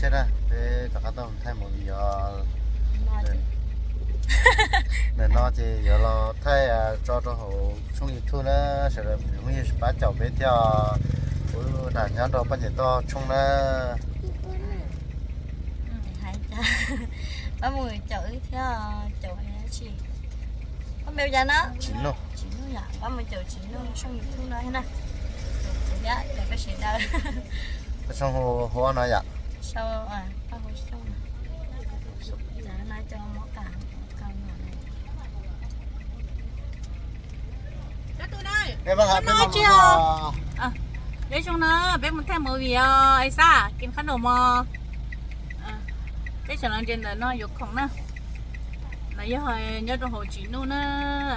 Peb rov qab tuaj thaij movie os. Ntawm no ces yuav los thaij tso rau hauv tshooj YouTube na, sawv daws pab caum peb thiab os. Kuv nram nyob rau Paj Nyiam Toj tshooj na. Pab mus caum wb thiab, caum tsis, koj npe cas no? Tsim Nuj. Tsim Nuj yom, pab mus caum Tsim Nuj tshooj YouTube no thiab na. Caum kuv thiab, caum peb sawv daws. Koj tshooj hu ua no yom? Sau, koj hu Xyooj. Cas no cov mov kas, kas no. Peb zoo no, peb mus thaij movie os, es xab kis khab num mos. Peb sawv los ntsia ntawm no yuav khoom na. Los yog nyob rau hauv Tsim Nuj na,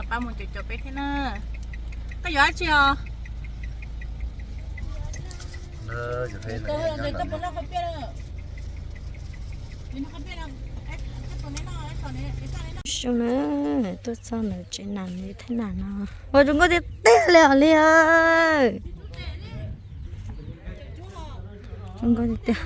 pab mus caum caum peb thiab na. Koj yuav dab tsi os? Xyoo na, tuaj txog ntawm tsev nas li thiab nas no. Ua zoo nkauj tiag tiag li os li. Zoo nkauj tiag tiag.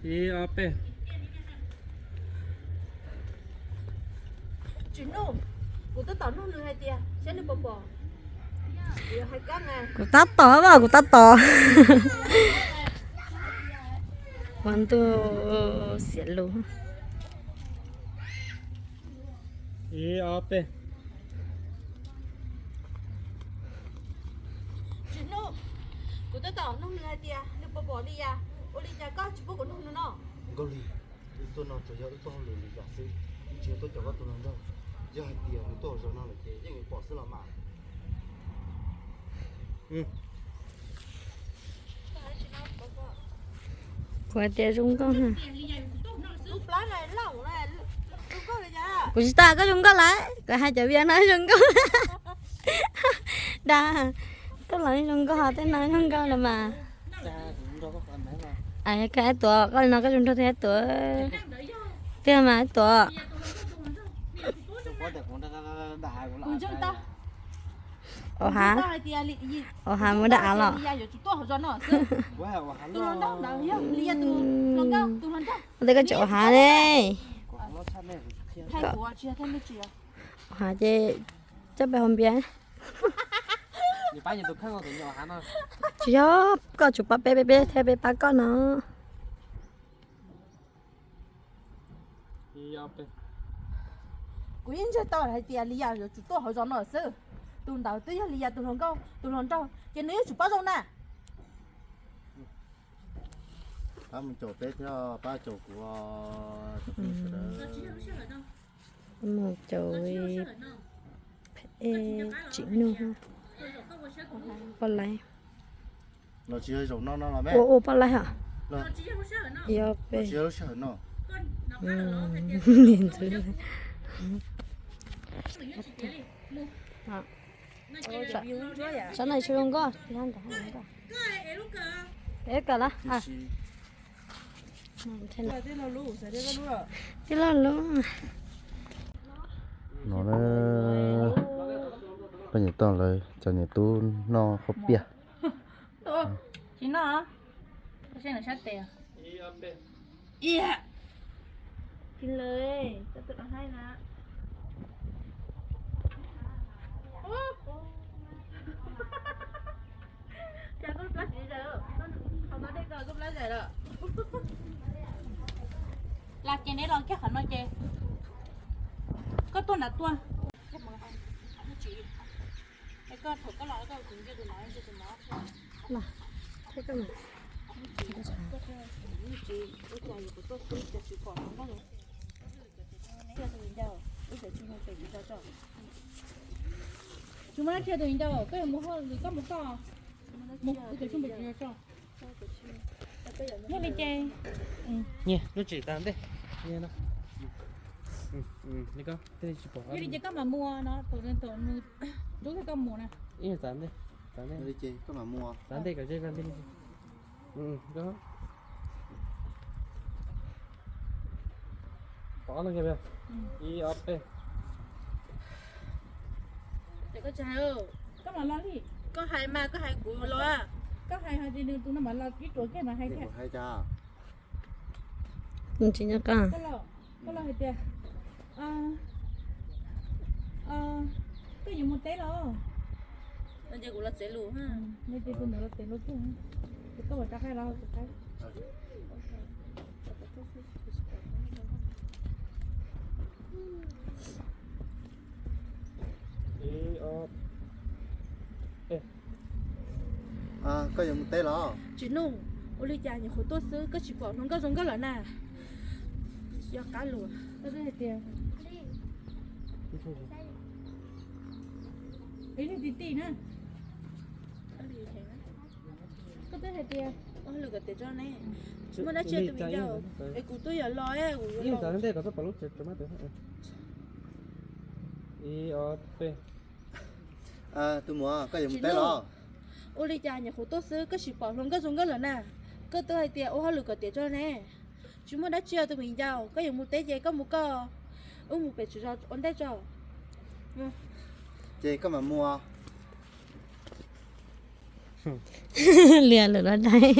Ib ob peb. Tsim Nuj, kuv tab tom nug nws hais tias saib nws puas pom. Kuv tab tom, kuv tab tom. Ua ntuj, xiav lus. Ib ob peb. Tsim Nuj, kuv tab tom nug nws hais tias nws puas pom Lis Yas, ua li cas koj tsis pub kuv nug nws no? Nkauj Lig, wb tuaj no tsuas yog wb tuaj hauj lwm li cas xwb, wb tsis yog tuaj caum koj tus hluas nraug. Yog hais tias nws tuaj hauv zos no lawm ces yeej yuav pom xwb los mas. Kuv hais tias zoo nkauj na. Kuv tsis tas koj zoo nkauj lawm, kuv hais cov vias no zoo nkauj. Dag, koj los zoo nkauj, tej no zoo nkauj los mas. Koj Aib Tuam, koj li no koj zoo nraug tiag Aib Tuam. Tiag mas Aib Tuam. Au hav, au hav muab dab av los. Ua ntej koj tseem au hav ne. Au hav ces coj peb haus npias. Tsis yog, koj tsum pab peb, peb thiaj peb pab koj no. Kuv yeej ntseeg tau hais tias Lis Yas yuav tsum tuaj hauv zos no xwb. Tus ntawd twb yog Lis Yas tus hluas nkauj, tus hluas nraug, ces nws yuav tsum pab zoo na. Pab mus caum peb thiab, pab caum kuv, caum peb sawv daws. Mus caum Tsim Nuj poj laib. Los tsis yog zaum no no los me. Ua ua poj laib hos. Ib ob peb. Los tsis yog lub sij hawm no. Saum no tsis zoo nkauj, nrad zoo nkauj. Es kawm los. Tij laug lub. No na, poj niam toj lawv cov niam tub noj khaub piaj. Tsis noj, sab tes. Cas koj plab siv zais, qhov no dej ko koj plab zais lawm. Las ces neb los kiag qhov no ces koj tuaj nram tuaj. Es koj thaum koj los koj kuv nce tus no nce tus no. Tsis muaj dab tsi tus viv ncaus, koj yuav mus hauj lwm koj mus toj. Mus ua cov tshuaj npam tsis yog tso. Yog li ces, nyiam lub tsis tas ntej. Yog li ces koj mam mus no, thaum nws rub thiab koj mus na. Ib txav ntej, txav ntej, txav ntej kom zej zog ntej. Pov no, ib ob peb. Koj tsis hais, koj mam los li. Koj hais mas, koj hais kuv los. Koj hais hais tias nws tus no mam los ib ruam kiag mas hais tias. Tsis nyob koj. Koj los hais tias, koj yuav mus teb los? Ces kuv los txev lus, ces tus ntawd los txev lus kiag, ces koj mam rov qab los tus qaib. Koj yuav mus teb los? Tsis nug, ua li cas nyuam qhuav tuaj xwb koj tsis pom hluas nkauj zoo nkauj lawm na? Yog qab lus. Koj twb hais tias, ib leeg ti ti na. Koj twb hais tias, ua hauj lwm kom tiav tso ne. Tsis muaj dab tsi tus viv ncaus, es kuv twb yuav los, kuv yuav los. Tus muam, koj yuav mus teb los? Ua li cas nyuam qhuav tuaj xwb koj tsis pom hluas nkauj zoo nkauj lawm na? Koj twb hais tias ua hauj lwm kom tiav tso ne. Tsis muaj dab tsi tus viv ncaus, koj yuav mus teb ces koj mus koj, wb mus pem tsev zos ua ntej tso. Ces koj mam mus. Liam lawm los dai.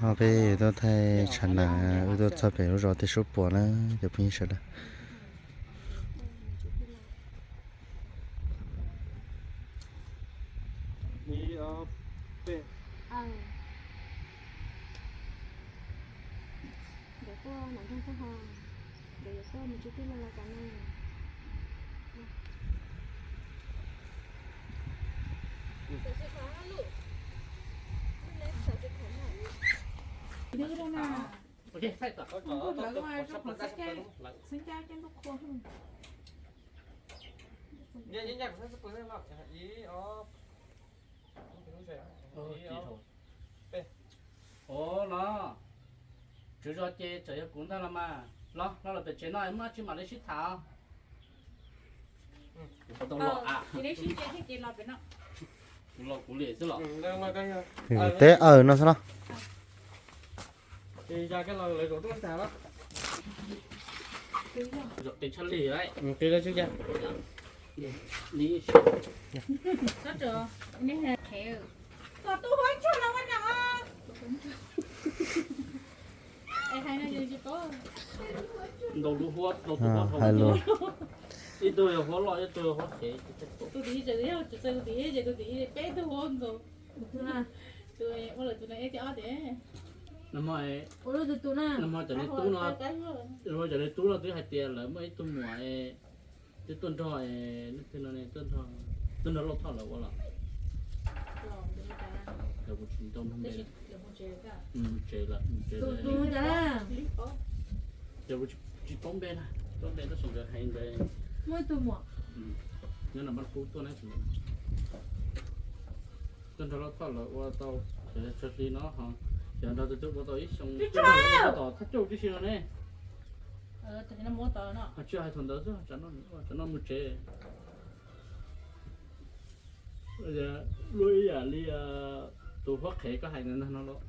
Ho peb tuaj thaij tshav nab, wb tuaj txog pem lub zos Tiaj Suab Puam na, cov phooj ywg sawv daws. Ua los, tswv zos ces txawm yog kuv ntag los mas. Los, los lawm pem tsev no muaj dab tsi mam li sib tham. Kuv los kuv li xwb los. Teb aws no xwb los. Ntau lub huab, ntau tus huab, ib tug yog huab loj, ib tug yog huab qhev. Tus tim tseem yog tseem tus tim ces tus tim peb tug huab nkaus. Tus ua lawm tus no ib tib ob tias. Nag hmo, nag hmo cov niag tub no, nag hmo cov niag tub no twb hais tias lawv muaj ib tug muam twb tuaj nrog, tuaj nrog Lauj Thoj lawv ua los. Lawv kuv tsis tau nrog npe. Mus tsev lawm, mus tsev lawm. Ces kuv tsis paub npe na, paub npe tab sis nkawd hais nkawd muaj ib tug muam nyob Nam Paj Kub tuaj na. Tuaj nrog Lauj Thoj lawv ua tau, tsawg hli no ho, ces nrog tus twg ua tau ib xyoo, ua tau thaj cuaj tib si no ne. Ho tsis hais thaum ntawd xwb, tsam no mus tsev. Luag ib yam li tus huab qhev koj hais ntawd ntag no los.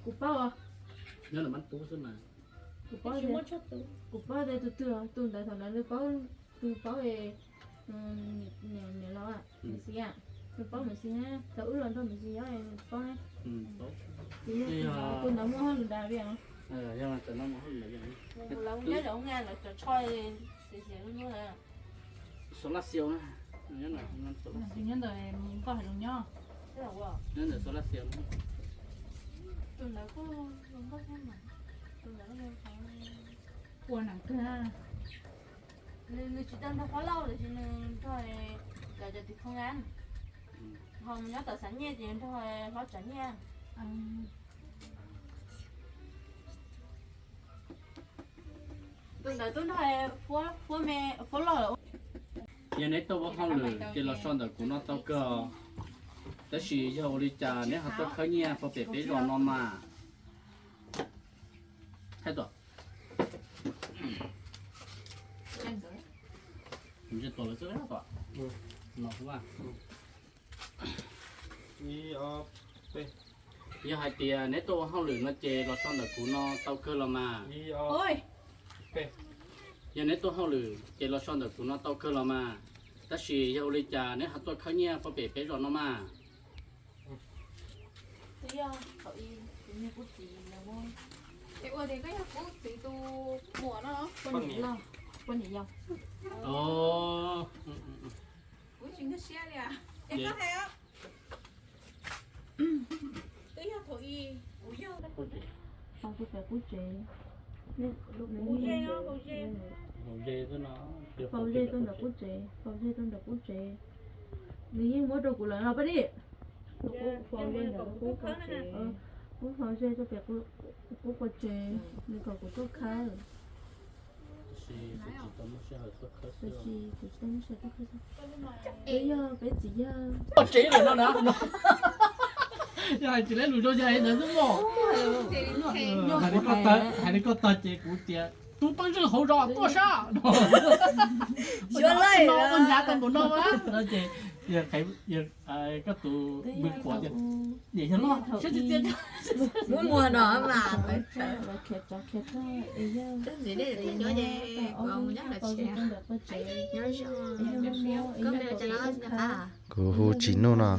Kuv paub, nyob Nam Paj Kub xwb mas. Kuv paub tias, kuv paub tias tus twg, tus ntawd thaum ntawd nws paub, tus paub niam laus Maiv Xis, tus paub Maiv Xis, thaum wb los nrog Maiv Xis nyob paub. Tus ntawd muaj hauj lwm dav vim Xov laj xiau na, nyob ntawm nkoj hais zoo nyob, nyob ntawm xov laj xiau na. Tus ntawd kuj zoo nkauj thiab mas, tus ntawd ua nam kawg. Nws tsis tau nrog Huab Lauj los sis nws nrog cov cov tiv khoo nab, ho nyob tom Xav Nyiaj ces nrog Hlob Tsav Nyiaj. Tus ntawd twb nrog Huab Lauj lawm. Yog neb tuaj ua hauj lwm ces los so ntawm kuv no tau kawg, tab sis yog ua li cas neb ho tuaj khawb nyiaj pog pem peb zos no mas? Hais tuaj. Yog hais tias neb tuaj ua hauj lwm no ces los so ntawm kuv no tau kawg los mas? Yog neb tuaj hauj lwm ces los so ntawm kuv no tau kawg los mas, tab sis yog ua li cas neb ho tuaj khawb nyiaj pog pem peb zos no mas? Twb yog thaum ub kuv niag kuv txiv lawv muab. Es ua tias koj yog kuv txiv tus muam no los? Poj niam yau. Kuv tsis nkag siab li. Es koj hais, twb yog thaum ub kuv yog faus rau pem qub tsev. Faus ze tuaj ntawm qub tsev, faus ze tuaj ntawm qub tsev. Nws yeej muab rau kuv lawm no pab di. Kuv faus ze ntawm qub qub tsev, nws kom kuv tuaj khawb. Tab sis kuv tsis tau muaj sij hawm tuaj khawb. Peb yog, peb txiv yawg. Tsev lawm no na. Yog hais tsis lab lus zoo yog ntawd xwb mog. Hais li koj tag ces kuv tias tus poj ntxoog hauv zos tuaj sab no. Yuav lawm no, ua nyav tau npaum no na no ces yog koj tus npws quav tias, niam yog loj sab txiv txias. Muab muag no mas. Kuv hu Tsim Nuj no.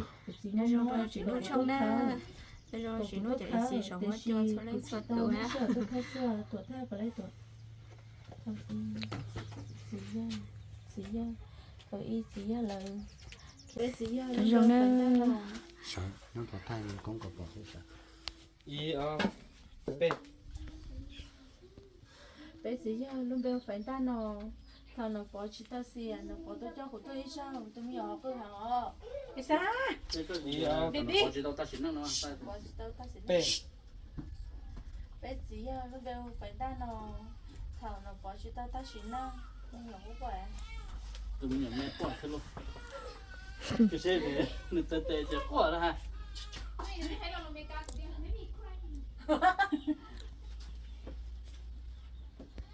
Tsim Nuj na. Tsim Nuj ces ib txhia saum huab cua txhua leej txhua tus na. Txiv yawg, txiv yawg, txiv yawg lawv. Peb txiv yawg zoo na. Peb txiv yawg lub npe hu Faiv Ntaj no. Thaum Nom Pov tsis tau xiam, Nom Pov tuaj coj kuv tuaj ib zaug, tus me nyuam qw heev os. Peb txiv yawg lub npe hu Faiv Ntaj no. Thaum Nom Pov tsis tau tag sim neej, me nyuam hu ua, tus me nyuam me quaj thiab lauj. Nws tes tes ces quaj na.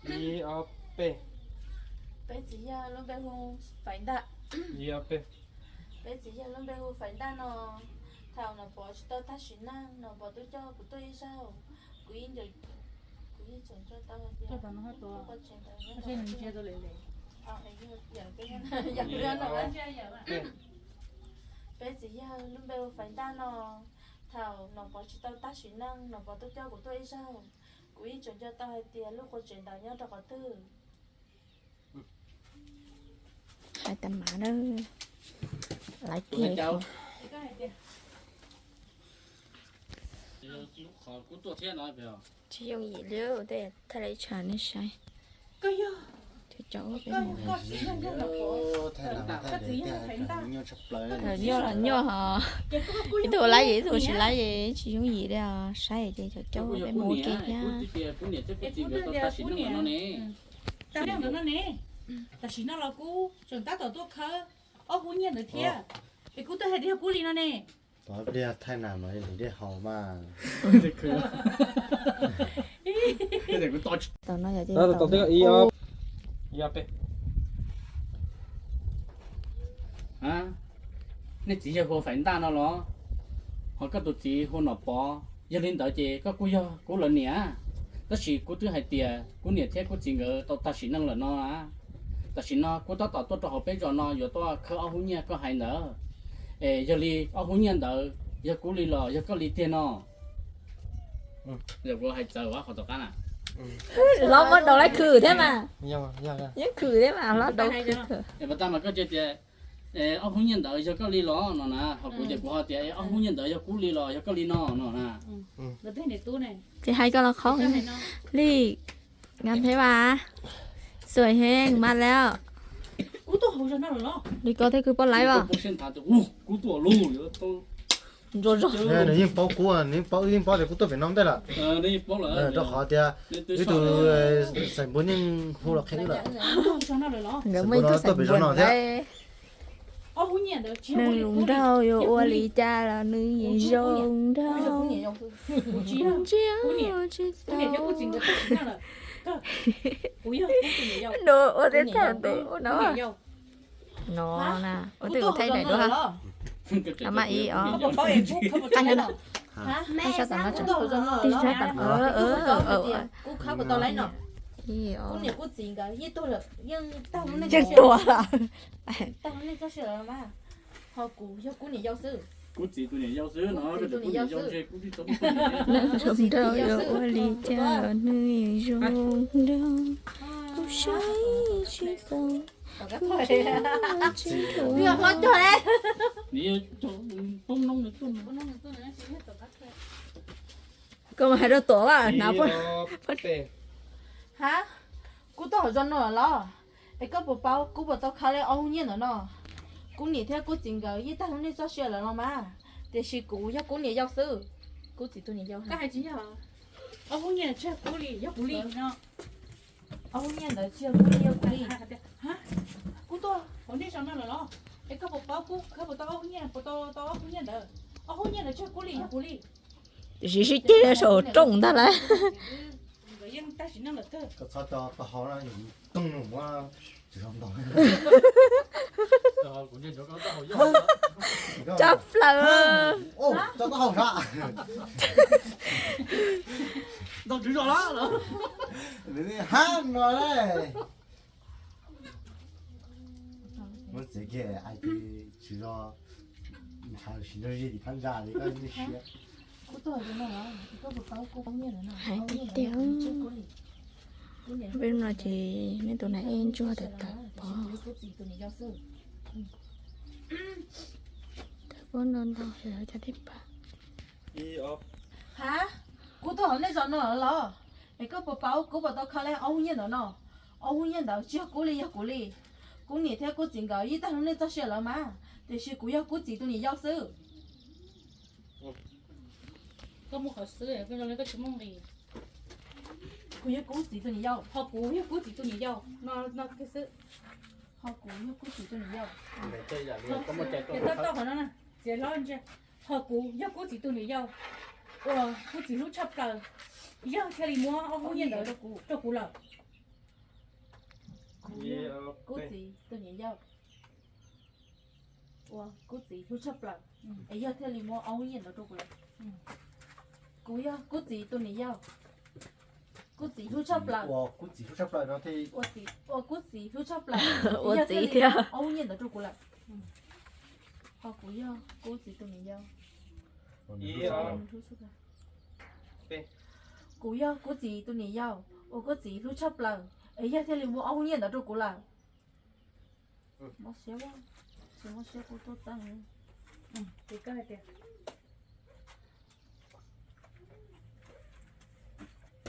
Ib ob peb. Peb txiv yawg lub npe hu Faiv Ntaj. Ib ob peb. Peb txiv yawg lub npe hu Faiv Ntaj no. Thaum Nom Pov tsis tau tag sim neej, Nom Pov twb coj kuv tuaj ib zaug. Kuv yeej nco, kuv yeej tseem nco tau hais tias, peb txiv yawg lub npe hu Faiv Ntaj no. Thaum Nom Pov tsis tau tag sim neej, Nom Pov twb coj kuv tuaj ib zaug. Kuv yeej tseem nco tau hais tias lub qua tsev ntawd nyob rau qhov twg. Hais tas mam na, laiv kiag. Tsis yooj yim li, tej thaij li tsam nej saib. Cov cov ub peb mus. Nyuaj los nyuaj hos, ib tug laiv yim ib tug tsis laiv yim tsis yooj yim li os, saib ces cov cov ub peb mus ua ke thiab. Tam sim no los kuv tseem tab tom tuaj khawb ob hub nyiaj ntawd thiab, es kuv twb hais tias yog kuv li no ne. Thaij nas mas lwm dej haus mas. Nej txiv yawg hu Faiv Ntaj no los, ho koj tus txiv hu Nom Pov, yog li ntawd ces koj kuj yog kuv lawv niam. Tab sis kuv twb hais tias kuv niam thiab kuv txiv nkawd tau tag sim neej lawm no na. Tam sim no kuv tab tom tuaj rau hauv peb zos no yuav tuaj khawb ob hub nyiaj koj hais ntawd. Es yog li ob hub nyiaj ntawd yog kuv li los yog koj li tiag no? Hlob muab daus laib khwm thiab mas. Yeej khwm thiab mas hlob daus khwm. Es pas tas mas koj cia tias ob hub nyiaj ntawd yog koj li los no na, ho kuv ces kuv ho tias ob hub nyiaj ntawd yog kuv li los yog koj li no no na. Ces hais koj los qhov li, ngan peb vas, Txawj heev mas lawm. Li ko thiab kwv poj laib as. Nws yeej paub kuv, nws yeej paub, yeej paub tias kuv tuaj pem no ntej lawm. Rau qhov tias ib tug Xais Npua yeej hu los qhia wb lawm. Nkawd muaj ib tug Xais Npua no thiab. Neeg zoo nraug yuav ua li cas los nws yeej zoo nraug. Ntsia tsis tau. Nws ua teb tag ntuj no. No na, ua twb thaij daim duab. Mas ib os. Qab nyob no. Qab sab tom no tseem tib sab tom. Ib os. Yeej tuag lawm. Ho kuv yog Kub niam yau xwb. Kub txiv tus niam yau xwb no. Neeg zoo nraug yuav ua li cas los nws zoo nraug. Kuv saib tsis tau. Kuv saib tsis tau. Koj mas hais rau Tuam na. Ha, Kub tuaj hauv zos no los? Es koj puas paub Kub puas tau khawb li ob hub nyiaj ntawd no? Kub niam thiab Kub txiv nkawd yeej tag lub neej txoj sia lawm los mas, tiam sis kuv yog Kub niam yau xwb. Kub txiv tus niam yau. Koj hais tsis yog. Ob hub nyiaj tsis yog Kub li, yog kuv li no. Ob hub nyiaj ntawd tsis yog Kub li, yog kuv li. Kub tuaj hauv nej zos no lawm los? Es koj puas paub Kub khawb puas tau ob hub nyiaj, puas tau tau ob hub nyiaj ntawd? Ob hub nyiaj ntawd tsis yog Kub li, yog kuv li. Tiam sis sib ceg saum rooj ntag lawm. Nkawd yeej tag sim neej lawm kawg. Koj txhob coj koj haus na, tooj nus muab tsis zoo ntaus. Tso plaws. Coj koj haus sab. Ntaus tswv zos lawm. Hab no le. Muab txiav kiag ais tswv zos, ntshav sim nrog zis tim phab ntsa li koj siab. Hais tiag tiag. Peb no ces nej tus nas ej ntsuag tawm tawm pov. Tawm pov ntau ntau cov tib pab. Ha, Kub tuaj hauv nej zos no los? Es koj puas paub Kub puas tau khawb li ob hub nyiaj ntawd no? Ob hub nyiaj ntawd tsis yog Kub li, yog kuv li. Kub niam thiab Kub txiv nkawd yeej tag lub neej txoj sia lawm mas, tiam sis kuv yog Kub txiv tus niam yau xwb. Koj muaj qhov xwb, koj zoo li koj tsis muaj nqis. Kuv yog Kub txiv tus niam yau, ho kuv yog Kub txiv tus niam yau, no kiag xwb. Ho kuv yog Kub txiv tus niam yau. Txia hlo ntsia, ho kuv yog Kub txiv tus niam yau, uas Kub txiv hlub tshaj plaws, yawg thiaj li muab ob hub nyiaj ntawd rau kuv lawm. Kuv yog Kub txiv tus niam yau, uas Kub txiv hlub tshaj plaws, es yawg thiaj li muab ob hub nyiaj ntawd rau kuv lawm. Kuv yog Kub txiv tus niam yau, Kub txiv hlub tshaj plaws, uas Kub txiv hlub tshaj plaws, uas Kub txiv hlub tshaj plaws, ua txiv thiab, ob hub nyiaj ntawd rau kuv lawm. Ho kuv yog Kub txiv tus niam yau. Kuv yog Kub txiv tus niam yau, uas Kub txiv hlub tshaj plaws, es yawg thiaj li muab ob hub nyiaj ntawd rau kuv lawm.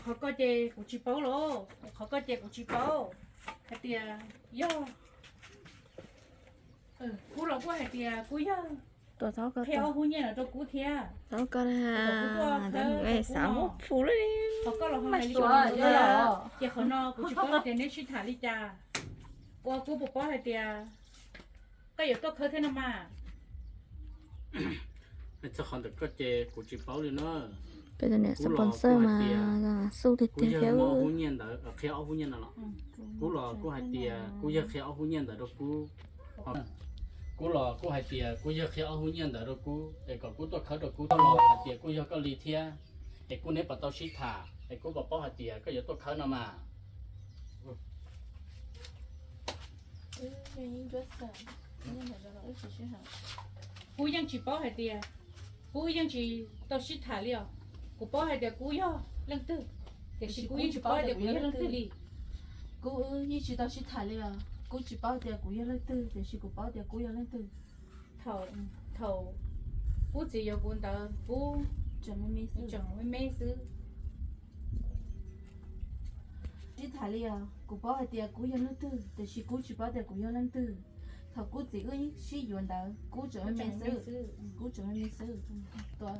Qhov ko ces kuv tsis paub los, qhov ko ces kuv tsis paub hais tias yog, Kub los kuj hais tias kuj yog qhia ob hub nyiaj ntawd rau kuv thiab. Xav muab phu li. Qhov koj los ho hais li ko, ces qhov no kuv tsis paub tias neb sib tham li cas. Ua kuv puas paub hais tias koj yuav tuaj khawb thiab no mas. Txog qhov ntawm koj ces kuv tsis paub li na. Peb tus niam sponsor mas xub tiag tiag thiab. Qhia ob hub nyiaj no los? Kub los kuj hais tias kuj yawg qhia ob hub nyiaj ntawd rau Kub. Kub los kuj hais tias kuj yawg qhia ob hub nyiaj ntawd rau Kub es kom Kub tuaj khawb rau Kub. Koj los hais tias kuj yog koj li thiab, es Kub neb puas tau sib tham, es Kub puas paub hais tias koj yuav tuaj khawb no mas. Kuv yeej tsis paub hais tias, kuv yeej tsis tau sib tham li os. Kuv paub hais tias kuv yog leej twg, tiam sis kuv yeej tsis paub hais tias kuv yog leej twg li. Kuv yeej tsis tau sib tham li os, kuv tsis paub tias kuv yog leej twg, tiam sis kuv paub tias kuv yog leej twg. Thaum, thaum Kub txiv yuav kuv ntawd kuv tseem me me xwb. Tham li os, kuv paub hais tias kuv yog leej twg, tiam sis kuv tsis paub tias kuv yog leej twg. Thaum kuv txiv wb sib yuav ntawd, kuv tseem me me xwb, kuv tseem me me xwb. Tua.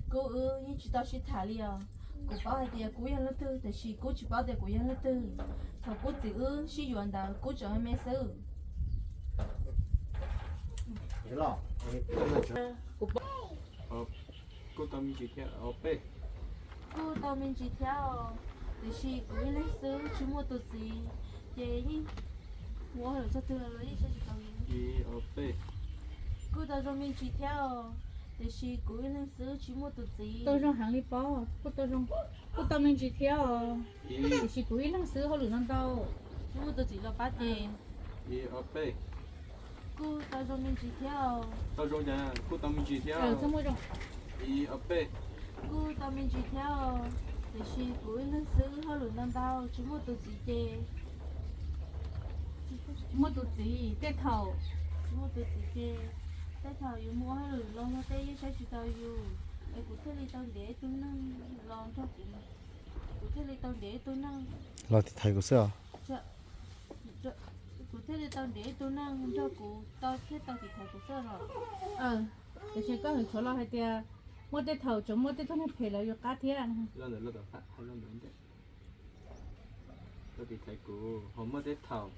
Kuv wb yeej tsis tau sib tham li os. Kuv paub hais tias kuv yog leej twg, tiam sis kuv tsis paub tias kuv yog leej twg. Thaum kuv txiv wb sib yuav ntawd, kuv tseem me me xwb. Kuj tau me ntsis thiab os, tiam sis kuv ib leeg xwb tsis muaj tus txiv, ces yeej ua hauj lwm txog twg los yeej saib tsis taus. Kuj tau zoo me ntsis thiab os, tiam sis kuv ib leeg xwb tsis muaj tus txiv. Tau zoo heev li pob, kuj tau zoo, kuj tau me ntsis thiab os, tiam sis kuv ib leeg xwb hauj lwm no ntau. Tsis muaj tus txiv los pab ces. Kuj tau zoo me ntsis thiab os. Tau zoo cas kuj tau me ntsis thiab. Txhob muaj zoo. Kuj tau me ntsis thiab os, tiam sis kuv ib leeg xwb hauj lwm ntau ntau tsis muaj tus txiv ces. Tsis muaj tus txiv tej thaum. Tsis muaj tus txiv ces tej thaum yus mus ua hauj lwm los luag tej yeej saib tsis taus yus, es kuv thiaj li tau ntiav ib tug neeg los nrog kuv, kuv thiaj li tau ntiav ib tug neeg los tiv thaiv kuv xwb os. Kuv thiaj li tau ntiav ib tug neeg nrog kuv tau thiaj tau tiv thaiv kuv xwb os. Tiam sis koj hwm tshuav los hais tias muaj tej thaum tseem muaj tej tug neeg phem lawv yus qab thiab. Tau tiv thaiv kuv ho muaj tej thaum.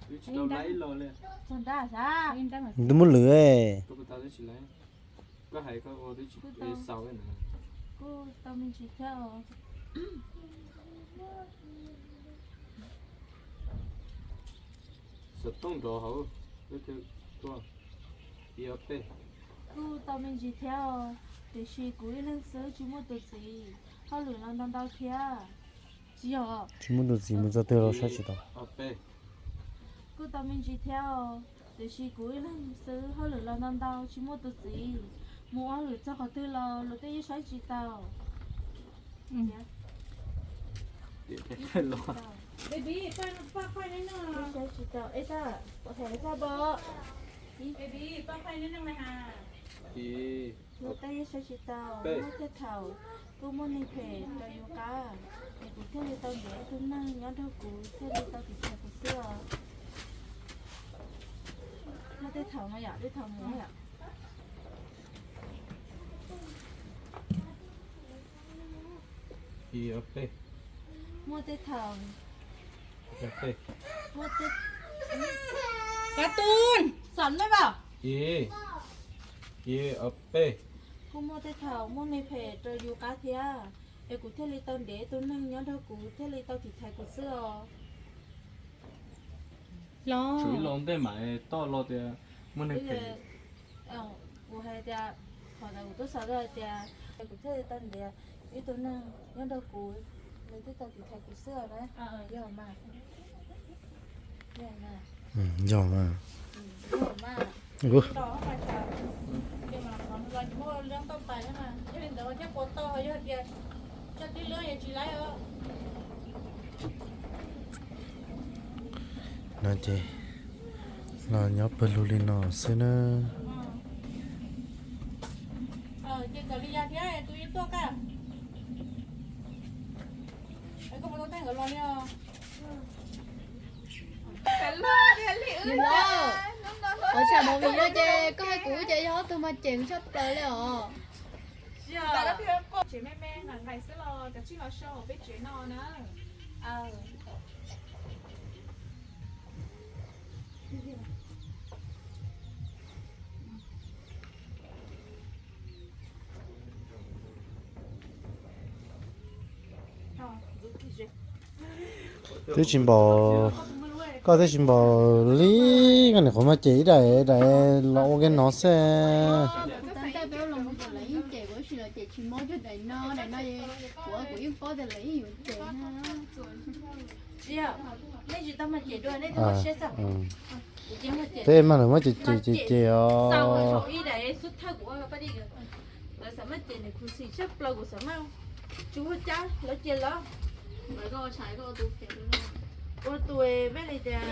Tsis tau laiv los li. Nws twb muab lwm. Kuj tau me ntsis thiab os. Xov tooj nrov hauv, kuj tau me ntsis thiab os, tiam sis kuv ib leeg xwb tsis muaj tus txiv, hauj lwm los ntau ntau thiab. Tsis yog, tsis muaj tus txiv mus txog twg los saib tsis taus. Kuj tau me ntsis thiab os, tiam sis kuv ib leeg xwb hauj lwm los ntau ntau tsis muaj tus txiv, mus ua hauj lwm txog qhov twg los luag tej yeej saib tsis taus. Baby, pab pab pab neb noj. Saib tsis taus, es txaj, txaj bo. Baby, pab pab neb noj na has. Luag tej yeej saib tsis taus, muaj tej thaum kuj muaj neeg phem rau yus qab, es kuv thiaj li tau ntiav ib tug neeg nyob nrog kuv thiaj li tau tiv thaiv kuv xwb os. Muaj tej thaum no yom, tej thaum mus yom. Muaj tej thaum, muaj tej, cá tun, xom mej vas. Kuj muaj tej thaum muaj neeg phem rau yus qab thiab, es kuv thiaj li tau ntiav tus neeg nyob nrog kuv thiaj li tau tiv thaiv kuv xwb os. Los, tsum ib los ntej mam toj los tias muaj neeg phem. Kuv hais tias, qhov ntawd kuv twb xav hais tias, es kuv thiaj li tau ntiav ib tug neeg nyob nrog kuv, nws thiaj tau tiv thaiv kuv xwb na. Yog mas. Yog mas. No ces los nyob pawg lug li no xwb na. Ua tsam movie no ces koj hais kuv ces yog ob tug mas cem tshaj plaws li os. Tsev me me nqaim nqaim xwb los kav tsij los sau peb tsev no na. Twb tsis npaum, koj twb tsis npaum li, koj niam qhuav maj cem ib daim daim los ua ke no xwb. Tej mas lawv muab cem cem cem cem os. Lawv xav maj cem nws khuv xim tshaj plaws kuv xav maj. Tsis ua cas, lawv ces lawv ua tus vej li tias,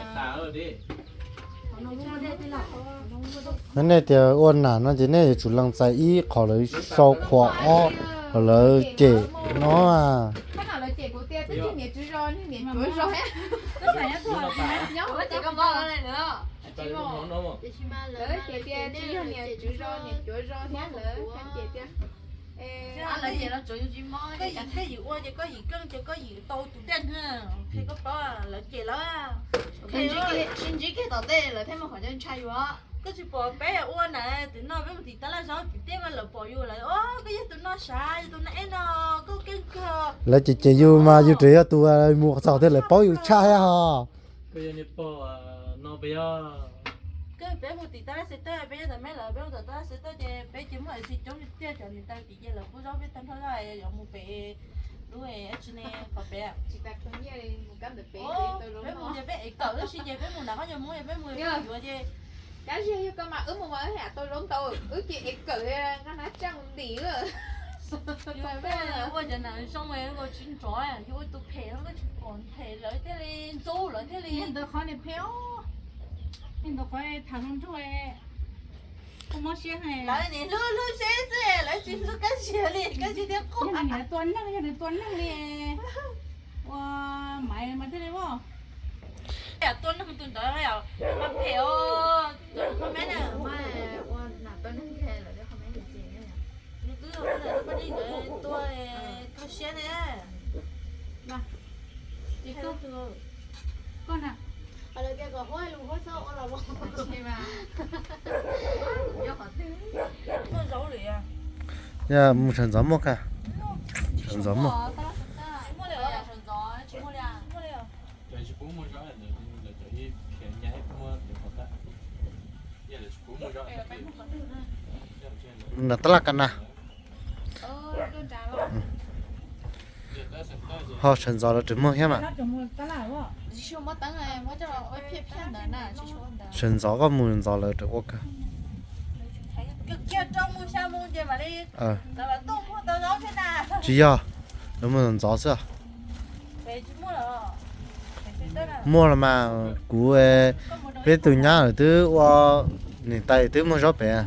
nej tias ua nam no ces nej yuav tsum lees txais ib qho lawv sau qhua ob, lawv cem no. Koj yim ua ces koj yim keej ces koj yim tau tus dej na. Qhia koj paub lawv cem lawv. Sib ntsib kiag tom tej lawv thiaj muaj qhov ntshai yus. Koj tsis pom peb ua na, twb no peb mus tim tab laj zaub tim tej mas lawv pom yus lawv, o, koj yog tus no sav, yog tus no eb no, koj keej kawg. Lawv cem cem yus mas yus tseem yog tus mus txog tej lawv paub yus tshaj thiab ho. Koj yog niag pog no peb yog. Koj peb mus tim tab laj xes tawj, peb yog tas me lawv peb mus tom tab laj xes tawj ces peb ces muaj txiv coob tiag cov niam tais tim ces lawv pub zaub peb tag nrho yuav mus pem lub tsis ne qhov pem. Peb mus ces peb ev kawm lub si ces peb mus nram qhov nyuag Hmoob ces peb mus yuav ces. Kab ziag yog koj mas wb mus mas wb hais tau zaub ntau, wb ces ev kawm nqa nab tsaj mus ntim. Ua cov nam zoo nkaus tsis nrov, yus ua tus phem no koj tsis pom phem lawv thiaj li ntxub lawv thiaj li. Ntawd qhov niag phem os, ntawd qhov tham zoo nraug, koj mob siab. Lawv nim hlub hlub seb xwb, lawv tsis hlub kab ziag li, kab ziag thiaj quaj. Yog nws tua neeg, yog nws tua neeg li. Ua Maiv mas thiaj li ua. Tua neeg tus ntawd mas phem os, tus qhov me na. Ua nam tua neeg lawm, qhov me ces nws twb ua poj ntxoog ntawd tua, kho siab ne. Koj na, lawv tias kom huab lus huab xauj ua los mus. Yog mus sawv ntxov muaj ka, sawv ntxov muaj. Nram tab laj ka na. Ho sawv ntxov lawv tseem muag thiab mas. Sawv ntxov koj mus ntxov lawv tseem ua kawg. Tsis yog, lawv mus ntxov xwb. Muaj los mas kuv, peb tus nyab lawm twb ua niam tais twb muag zaub pem.